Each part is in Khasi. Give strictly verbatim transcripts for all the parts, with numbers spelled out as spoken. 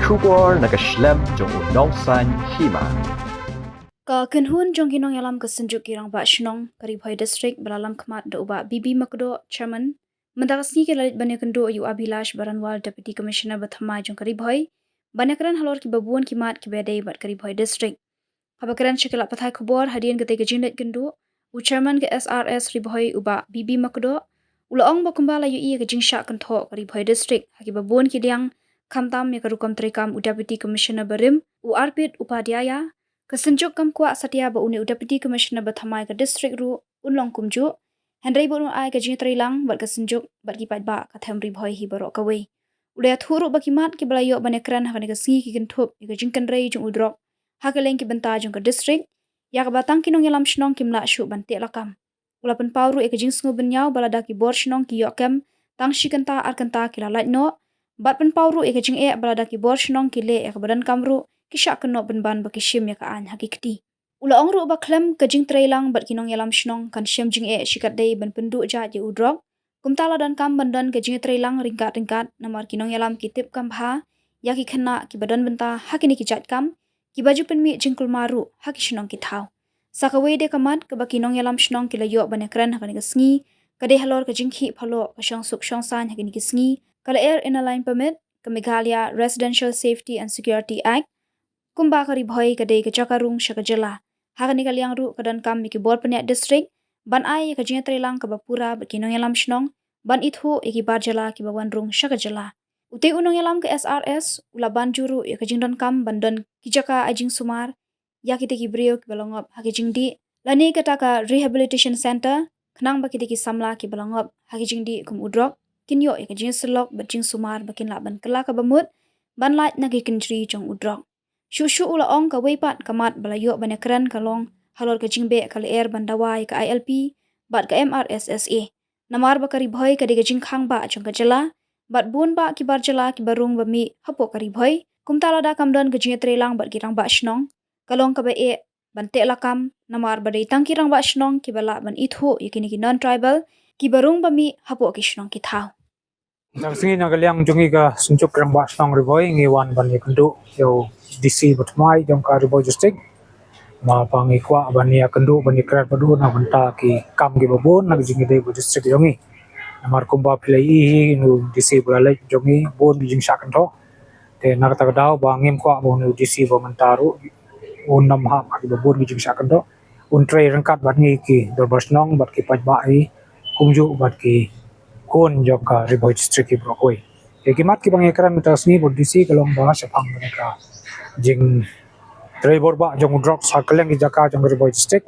Khubor na ka shlem jong u nongsan hima. Ka kynhun jong ki nongïalam ka Synjuk ki Rangbah Shnong ka Ri Bhoi District ba la lam khmat da u Bah B B Makdoh, Chairman, mynta ka sngi ki la leit ban ïakynduh ïa u Abhilash Baranwal, Deputy Commissioner ba thymmai jong ka Ri Bhoi, ban ïakren halor kiba bun ki mat kiba dei bad ka Ri Bhoi District. Haba kren sha ki lad pathai khubor hadien katei ka jingleit kynduh, u Chairman ka S R S Ri Bhoi u Bah B B Makdoh u la ong ba kumba la ïohi ïa ka jingshah kynthoh ka Ri Bhoi District ha kiba bun ki liang, khamtam ïa ka rukom treikam u Deputy Commissioner barim, u Arpit Upadhyaya, ka Synjuk kam kwah satia ba une u Deputy Commissioner ba thymmai ka district ruh un long kumjuh, hynrei ba un ai ka jingtreilang bad ka Synjuk bad ki paidbah ka them Ri Bhoi hi baroh kawei. U la ïathuh ruh ba ki mat kiba la ïoh ban ïakren ha kane ka sngi ki kynthup ïa ka jingkynrei jong u drok ha kylleng ki bynta jong ka district, ïa kaba tang ki nongïalam shnong kim lah shuh ban teh lakam. U la pynpaw ruh ïa ka jingsngewbynñiaw ba lada ki bor shnong ki ïoh kem tang shi kynta ar kynta ki la lait noh, bad pynpaw ruh ïa ka jingeh ba lada ki bor shnong ki leh ïa kaba donkam ruh ki shah kynnoh pynban ba ki shim ïa ka aiñ ha ki kti. U la ong ruh ba khlem ka jingtreilang bad ki nongïalam shnong kan shem jingeh shikatdei ban pynduh jait ïa u drok. Kumta la donkam ban don ka jingtreilang ryngkat ryngkat namar ki nongïalam ki tip kam bha ïa ki khynnah kiba don bynta ha kine ki jait kam, kiba ju pynmih jingkulmar ruh ha ki shnong ki thaw. Sa kawei de ka mat kaba ki nongïalam shnong ki la ïoh ban ïakren ha kane ka sngi ka dei halor ka jingkhih phalok ka shongsuk shongsaiñ ha kine ki sngi ka lyer Inner Line Permit, ka Meghalaya Residential Safety and Security Act, kumba ka Ri Bhoi ka dei ka jaka rung sha ka jylla. Ha kane ka liang ruh ka donkam ïa ki bor pynïaid district ban ai ïa ka jingtreilang kaba pura bad ki nongïalam shnong ban ithuh ïa ki bar jylla kiba wan rung sha ka jylla. Utei u nongïalam ka S R S u la ban jur ruh ïa ka jingdonkam ban don ki jaka ai jingsumar ïa kitei ki briew kiba la ngop ha ki jingdih lane kata ka rehabilitation center, khnang ba kitei ki samla kiba la ngop ha ki jingdih kum u drok kin ïoh ïa ka jingsyllok bad jingsumar ba kin lah ban kylla kaba mut ban lait na ki kynjri jong u drok. Shuh shuh u la ong kawei pat ka mat ba la ïoh ban ïakren ka long halor ka jingbeh ka lyer ban dawa ïa ka I L P bad ka M R S S A. Namar ba ka Ri Bhoi ka dei ka jingkhang bah jong ka jylla, bad bun bah ki bar jylla kiba rung ba mih hapoh ka Ri Bhoi. Kumta lada kam don ka jingtreilang bad ki rangbah shnong, ka long kaba eh ban teh lakam, namar ba dei tang ki rangbah shnong kiba lah ban ithuh ïa kine ki non-tribal kiba rung ba mih hapoh ki shnong ki thaw. Tang sngi na ka liang jong ngi ka Synjuk ki Rangbah Shnong Ri Bhoi ngi wan ban ïakynduh ïa u D C ba thymmai jong ka Ri Bhoi District. Ba pa ngi kwah ban ïakynduh ban ïakren bad u na bynta ki kam kiba bun na ka jingïadei bad district jong ngi. Namar kumba phi la ïohi hi, u D C ba la leit jong ngi bun ki jingshah kynthoh. Te na kata ka daw ba ngim kwah ba u D C ba mynta ruh un nym hap ha kiba bun ki jingshah kynthoh. Un trei ryngkat bad ngi ki dorbar shnong bad ki paidbah hi kumjuh bad ki khun jong ka Ri Bhoi District hi baroh kawei. Te ki mat kiba ngi ïakren mynta ka sngi bad u D C ka long ba shaphang kane ka jingtrei bor bah jong u drugs ha kylleng ki jaka jong ka Ri Bhoi District,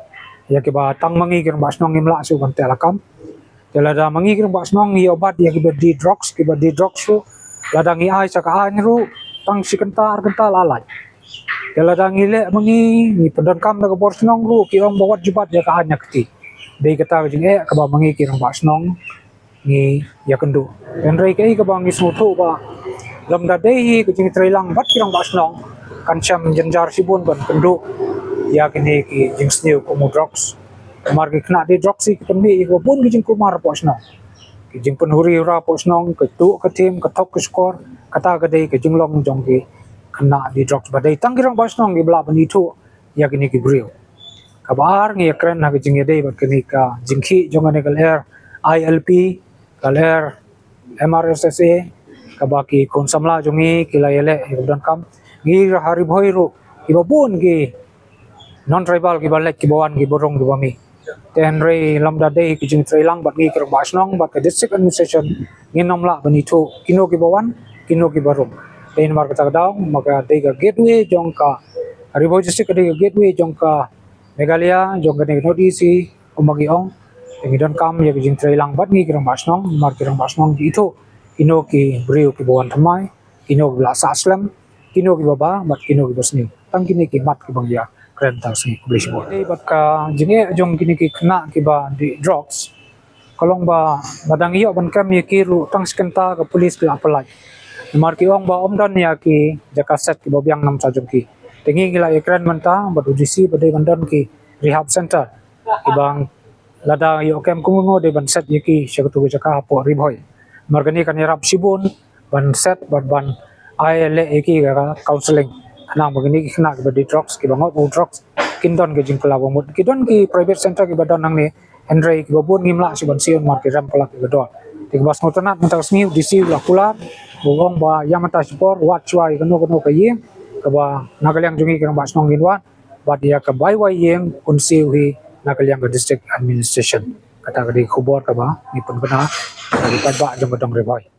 ïa kiba tang ma ngi ki rangbah shnong ngim lah shuh ban teh lakam. Te lada ma ngi ki rangbah shnong ngi ïoh bat ïa kiba die drugs, kiba die drugs ruh, lada ngi ai sha ka aiñ ruh tang shi kynta ar kynta la lait. Te lada ngi leh ma ngi, ngi pyndonkam da ka bor shnong ruh ki ong ba wat ju bat ïa ka aiñ ha kti. Dei kata ka jingeh kaba ma ngi ki rangbah shnong ngi ïakynduh. Hynrei kaei kaba ngi sngewthuh ba lymda dei hi ka jingtreilang bad ki rangbah shnong, kan shem jynjar shibun ban kynduh ïa kine ki jingsniew kum u drugs. Namar ki khynnah die drugs hi ki pynmih ïa kiba bun ki jingkulmar hapoh shnong. Ki jingpynhuri hura hapoh shnong, ka tuh ka thim, ka thok ka shkor, kata ka dei ka jinglong jong ki khynnah die drugs ba dei tang ki rangbah shnong kiba lah ban ithuh ïa kine ki briew. Kaba ar ngi ïakren ha ka jingïadei bad kane ka jingkhih jong kane ka lyer I L P, ka lyer M R S S A, kaba ki khun samla jong ngi ki la ïaleh ïa ka donkam. Ngi ha Ri Bhoi ruh kiba bun ki non-tribal kiba leit kiba wan kiba rung kiba mih. Te hynrei lymda dei ka jingtreilang bad ngi ki rangbah shnong bad ka district administration ngin nym lah ban ithuh kino kiba wan, kino kiba rung. Te namar kata ka daw ma ka dei ka gateway jong ka Ri Bhoi District, ka dei ka gateway jong ka Meghalaya, jong kane ka North East hi, kumba ngi ong. Te ngi donkam ïa ka jingtreilang bad ngi ki rangbah shnong, namar ki rangbah shnong ki ithuh kino ki briew kiba wan thymmai, kino kiba la sah slem, kino kiba bah bad kino kiba sniew. Tang kine ki mat kiba ngi ïakren mynta ka sngi, khublei shibun. Te bad ka jingeh jong kine ki khynnah kiba die drugs, ka long ba lada ngi ïoh ban kem ïa ki ruh tang shi kynta ka police ki la pyllait. Namar ki ong ba ym don ïa ki jaka set kiba biang namar jong ki. Te ngi ngi la ïakren mynta bad u D C ba dei ban don ki rehab center kiba lada ïoh kem kumno dei ban set ïa ki sha katu ka jaka hapoh Ri Bhoi. Namar kane kan ïarap shibun ban set bad ban ai leh ïa ki ka counseling. Khnang ba kine ki khynnah kiba die drugs, kiba ngat u drugs, kin don ka jingkylla ba mut. Ki don ki private center kiba don hangne, hynrei kiba bun ngim lah shuh ban siew namar ki rem palat ïa ka dor. Te kaba sngewtynnat mynta ka sngi u DC u la kular, u ong ba ïa mynta shipor wat shuwa ïa kano kano ka ïing kaba na ka liang jong ngi ki rangbah shnong ngin wad, bad ïa ka bai wai ïing un siew hi na ka liang ka district administration. Kata ka dei ka khubor kaba ngi pynbna na ka paidbah jong ka Dong Ri Bhoi.